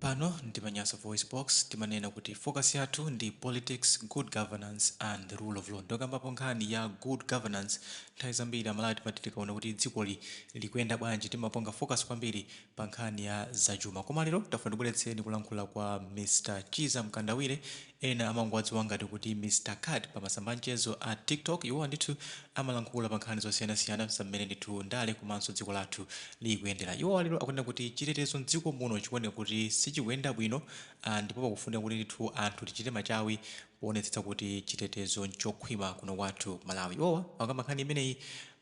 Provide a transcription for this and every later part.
Pano ndi pa Nyasa VoiceBox, timanena kuti focus yathu ndi politics, good governance and the rule of law. Ndokambapo nkhani ya good governance. Nthawi zambiri Amalawi timati tikaona kuti dzikoli likuyenda bwanji, timapanga focus kwambiri pa nkhani ya zachuma. Koma lero tafuna tibweretseni kulankhula kwa Mr Chiza Mkandawire, ena amangowadziwa ngati kuti Mr Card pa masamba a mchezo a TikTok. Iwowa ndithu amalankhula pa nkhani zosiyanasiyana za mmene ndithu ndale komanso dziko lathu likuyendera. Iwowa lero akunena kuti chitetezo mdziko muno chikuoneka kuti sichikuyenda bwino ndipo pakufunika kuti ndithu anthu tichite machawi poonetsetsa kuti chitetezo nchokhwima kuno kwathu ku Malawi. Iwowa akukamba nkhani imeneyi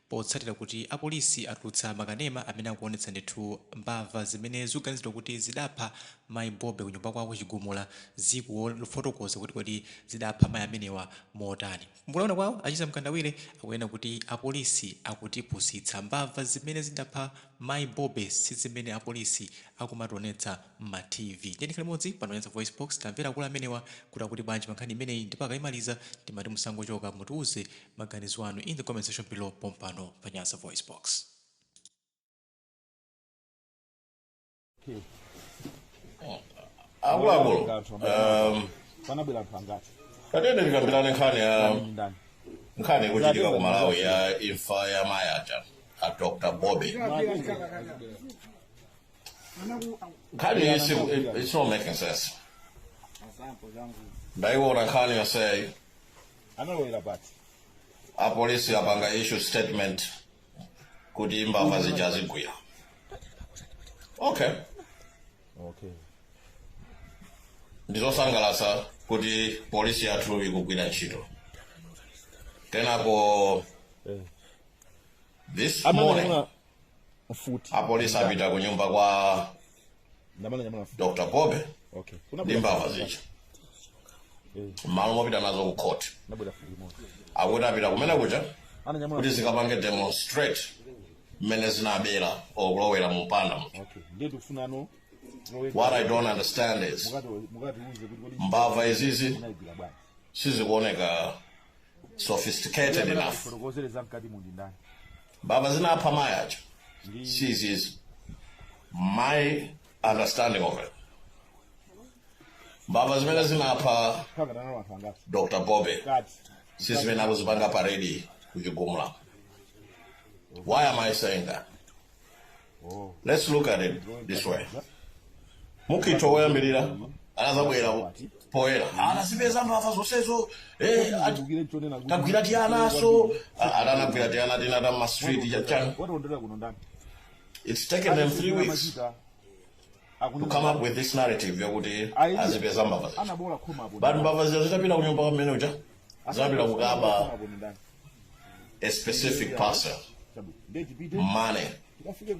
potsatira kuti apolisi atulutsa makanema amene akuonetsa ndithu mbava zimene zikuganizidwa kuti zidapha mayi Bobe kunyumba kwawo ku Chigumula zikufotokoza kuti kodi zidapha mayi amenewa motani. Mukuona kwawo, a Chiza Mkandawire akunena kuti apolisi akutipusitsa. Mbava zimene zidapha mayi Bobe sizimene apolisi akumationetsa mma TV. Tiyeni tikhale limodzi pano pa Nyasa VoiceBox tamvera akulu amenewa kuti akuti bwanji pa nkhani imeneyi ndipo akayimaliza timati musangochoka, mutiuze maganizo anu in the comment section below pompano pa Nyasa VoiceBox. Akuluakulu, Panabwera anthu angati? Tatiyeni tikambirane nkhani ya Ndani ndani? Nkhani ikuchitika ku Malawi ya imfa ya mayi aja a Dr Bobe. Nkhani iyi it's not making sense. Ndaiona nkhani yonseyi. Analowera pati? Apolisi apanga issue statement kuti mbava zija azigwira. Okay. Ndizosangalatsa kuti polisi yathu ikugwira ntchito. Kenako this morning Amene mfuti. apolisi apita ku nyumba kwa Ndamene mfuti. Dr Bobe ndi mbava zija. Mmalo mopita nazo ku court, Nabwera futi imodzi. akuti apita kumene kuja Ananyamula. kuti zikapange demonstrate mmene zinabera okulowera mu mpanda muja. Okay. Ndiye tikufuna ano. What I don't understand is Mukatiuze kuti kodi mbava izizi munayigwira bwanji? sizikuoneka sophisticated enough. Fotokozere za mkati mundi ndani? Mbava zinapha mayi aja sizizi. My understanding of it, mbava zimene zinapha Kaka nalo anthu angati? Dr Bobe Kati. sizimene akuzipanga parade kuChigumula. Why am I saying that? Let's look at it this way. Mukhito woyambirira anazabwera poyera, anazipeza mbava zonsezo, Ndikire chonena kuti tagwira tiyanaso, atanagwira tiyana tina ta ma street chachani. Watondera kuno ndani? It's taken them 3 weeks to come up with this narrative yokuti azipeza mbava zija. Anabola khoma apo. But mbava zija zitapita kunyumba kumene uja, zinapita kukaba a specific parcel, money,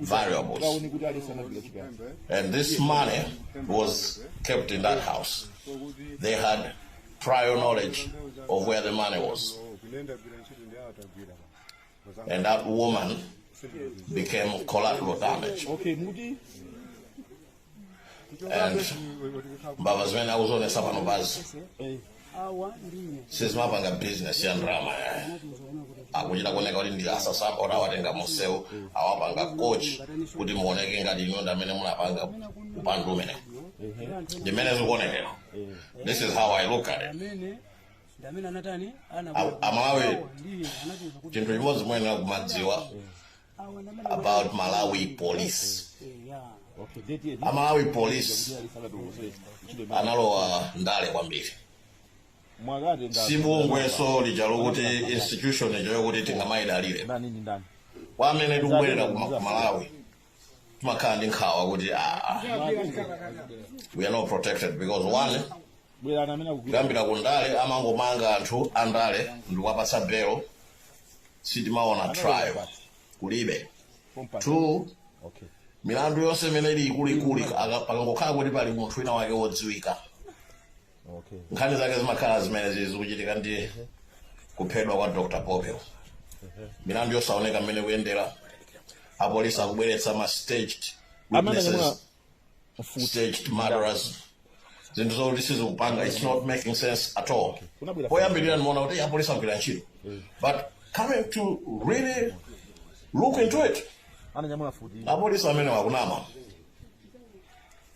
valuables. Kaone kuti alesa anagwira chikazi. And this money was kept in that house. They had prior knowledge of where the money was, and that woman became collateral damage. Okay, muti And mbava zimene akuzionesa pano pazi sizimapanga business ya ndalama. Akuchita kuoneka kuti ndi asasamba, kuti awatenga munsewu, awapanga coach kuti muoneke ngati inu ndi amene munapanga upandu umene. Ndimene zikuonekera. This is how I look at it. Amene ndi amene anatani? Amalawi, Ndiye anatiuza kuti chinthu chimodzi muyenera kumadziwa about Malawi Police, ya. Okay, date. Amalawi Police analowa ndale kwambiri. Mwakati. Si bungweso lija lokuti institution ija yokuti tingamayidalire. Ndani ndi ndani? Kwa amene tikubwerera ku Malawi, timakhala ndi nkhawa kuti, ah, we are not protected because one, Bwerani amene akugwira. kuyambira ku ndale, amangomanga anthu andale ndikuwapatsa belo, sitimaona trial, kulibe. Two, milandu yonse imene ili ikuluikulu, pakangokhala kuti pali munthu wina wake wodziwika, nkhani zake zimakhala zimene zili zikuchitika ndi kuphedwa kwa Dr Bobe, milandu yosaoneka mmene kuyendera. Apolisi akubweretsa ma staged witnesses, staged murderers, zinthu zokuti sizikupanga, it's not making sense at all. Poyambirira ndimaona kuti apolisi agwira ntchito, but coming to really look into it, Ananyamula futi. apolisi amene wakunama.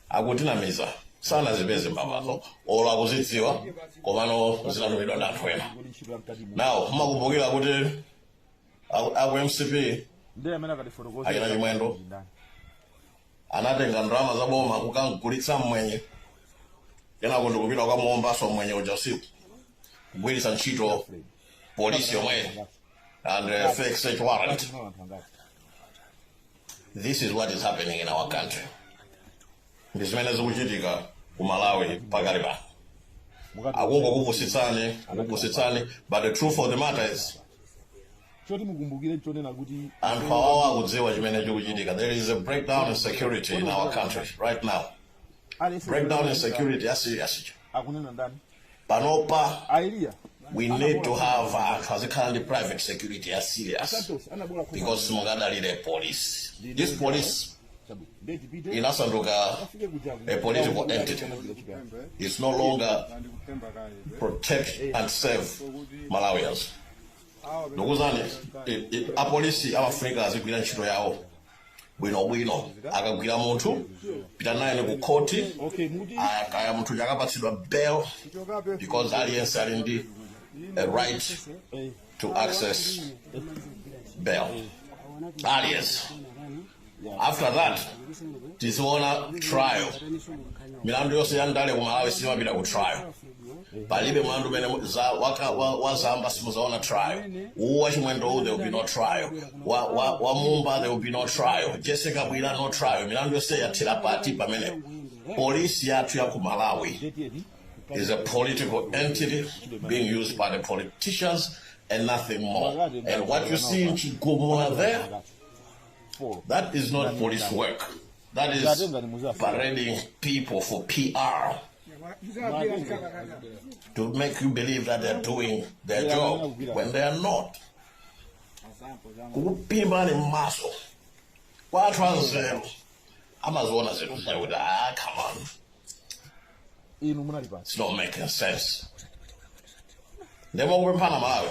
Akutinamiza, sanazipeze mbavazo olo akuzidziwa, komano zinatumidwa ndi anthu ena. Kodi ntchito ya mkati mu Now mmakumbukira kuti aku MCP Ndiye amene akatifotokoza. Achina Chimwendo anatenga ndalama za boma kukagulitsa mmwenye, kenako ndikupita kukamuombanso mmwenye uja usiku kugwiritsa ntchito polisi yomweyo and fake search warrant. Anthu angati? This is what is happening in our country. Ndi zimene zikuchitika ku Malawi pakali pano. Mukati Akungokupusitsani, kukupusitsani, but the truth of the matter is choti mukumbukire chonena kuti anthu awawa akudziwa chimene chikuchitika. There is a breakdown in security in our country right now. Aliyense Breakdown in security ya serious. Akunena ndani? Panopa Ailiya we need to have anthu azikhala ndi private security ya serious Santos anabola khoma. because simungadalire police. This police Ndiye tipite inasanduka afike kujaku. a political entity. It's no longer protect and serve Malawians. Ndikuzani, apolisi amafunika azigwira ntchito yawo bwinobwino. Akagwira munthu, pita naye ku khoti. Okay, muti Kaya munthu akapatsidwa bail, because aliyense ali ndi a right to access bail, aliyense. After that tiziona trial. Milandu yonse ya ndale ku Malawi simapita ku trial. Palibe mlandu umene wa Zamba simuzaona trial. Uwu wa Chimwendo, there will be no trial. Wa Mumba, there will be no trial. Jessica Bwira, no trial. Milandu yonse yathera pati pamenepo? Polisi yathu ya ku Malawi date yeti is a political entity being used by the politicians and nothing more. And what you see in Chigumula there, Four. that is not police work. That is parading people for PR to make you believe that they're doing their job when they are not. Kukupimba ni maso. Kwa anthu anzeru amaziona zinthu zakuti, ah, come on, Inu munali pasi. it's not making sense. Ndemo kupemphana Malawi,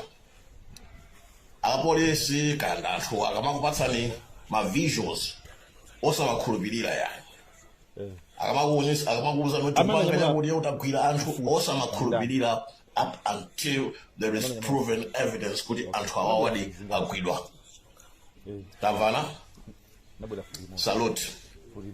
apolisi kanda anthu akamakupatsani ma visuals, osamakhulupirira yani. Akamakuuza kuti Amene upanga nyamula- chakuti utagwira anthu, osamakhulupirira up until there is proven evidence kuti anthu awawadi agwidwa. Tamvana? Nabwera futi. Salute. Futi.